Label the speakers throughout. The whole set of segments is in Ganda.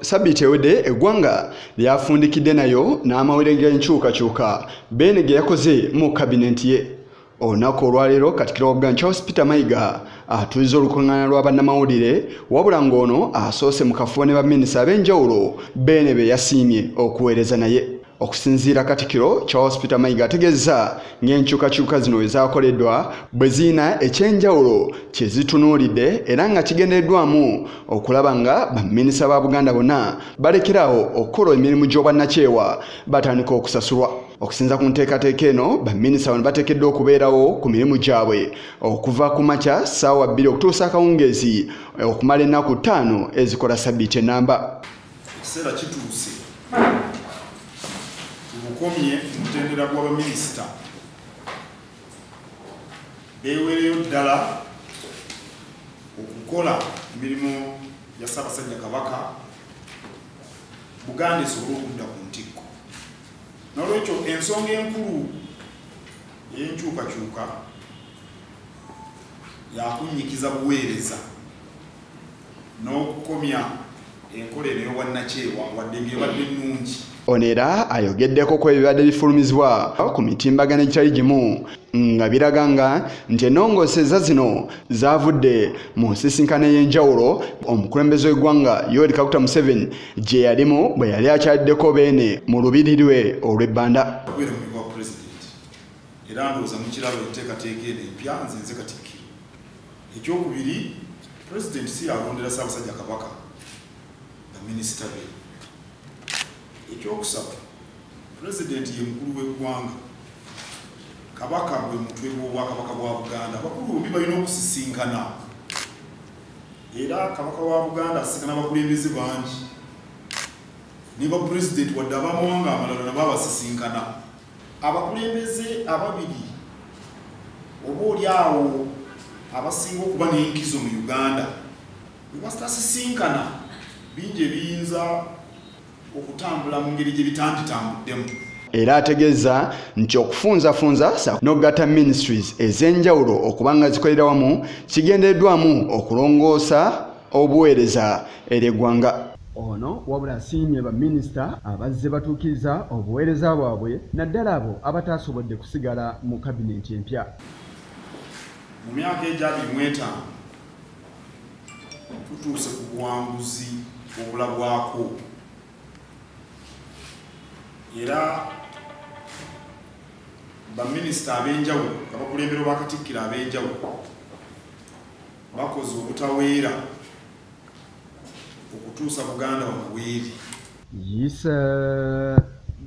Speaker 1: Sabbiiti ewedde eggwanga lyafundikidde nayo n'amawulire g'enkyukakyuka Beene ge yakoze mu kabinenti ye. Olunaku olwaleero Katikkiro wa Buganda Charles Peter Mayiga atuuza olukuŋŋaana lwa bannamawulire, wabula ng'ono asoose mu kafubo ne baminisita ab'enjawulo Beene be yasiimye okuweereza naye. Okusinziira Katikkiro Charles Peter Mayiga ategeeza ng'enkyukakyuka zino ezaakoleddwa bwe zirina ekyenjawulo kye zitunuulidde era nga kigendereddwamu okulaba nga baminisita ba Buganda bonna balekeraawo okukola emirimu gy'obwannakyewa batandika okusasulwa. Okusinza ku nteekateeka eno, baminisita bano bateekeddwa okubeerawo ku mirimu gyabwe okuva ku makya ssaawa 2 okutuusa akawungeezi okumala ennaku 5 ezikola sabbiiti ennamba.
Speaker 2: Ekiseera kituuse tubukomye omutendera gw'abaminisita beeweereyo ddala okukola emirimu gya Ssaabasajja Kabaka, Buganda esobole okudda ku ntikko. N'olwekyo ensonga enkulu ey'enkyukakyuka yakunnyikiza buweereza n'okukomya enkola eno ey'obwannakyewa wadde ng'ebadde nnungi.
Speaker 1: Ono era ayogeddeko ku ebibadde bifulumizibwa ku mitimbagano egitali gimu nga biraga nga nti ennongooseza zino zaavudde mu nsisinkano ey'enjawulo omukulembeze w'eggwanga Yoweri Kaguta Museveni gye yalimu bwe yali akyaliddeko Beene mu lubiri lwe olw'ebbanda.
Speaker 2: Era ndowooza mukiraba enteekateeka eno empya, nze nze Katikkiro. Ekyokubiri, Pulezidenti si yalondera Ssaabasajja Kabaka baminisita be. Ekyokusatu, Pulezidenti ye mukulu w'eggwanga, Kabaka gwe mutwe gw'Obwakabaka bwa Buganda. Abakulu bombi balina okusisinkana, era Kabaka wa Buganda asisinkana abakulembeze bangi ne bapulezidenti wadde ab'amawanga amalala nabo abasisinkana. Abakulembeze ababiri oba oli awo abasinga okuba n'enkizo mu Uganda bwe batasisinkana, bingi ebiyinza okutambula mu ngeri gye bitanditambuddemu.
Speaker 1: Era ategeeza nti okufunzafunza n'okugatta ministries ez'enjawulo okuba nga zikolera wamu kigendereddwamu okulongoosa obuweereza eri eggwanga. Ono wabula asiimye baminisita abazze batuukiriza obuweereza bwabwe naddala abo abataasobodde kusigala mu kabinenti empya.
Speaker 2: Mu myaka egya 25 tutuuse ku buwanguzi obulabwako, era baminisita ab'enjawulo nga bakulembera Obwakatikkiro ab'enjawulo bakoze obutaweera okutuusa Buganda wano weeri.
Speaker 1: Yisa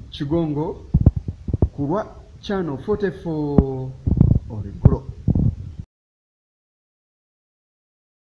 Speaker 1: Kigongo ku lwa Channel 44 olweggulo.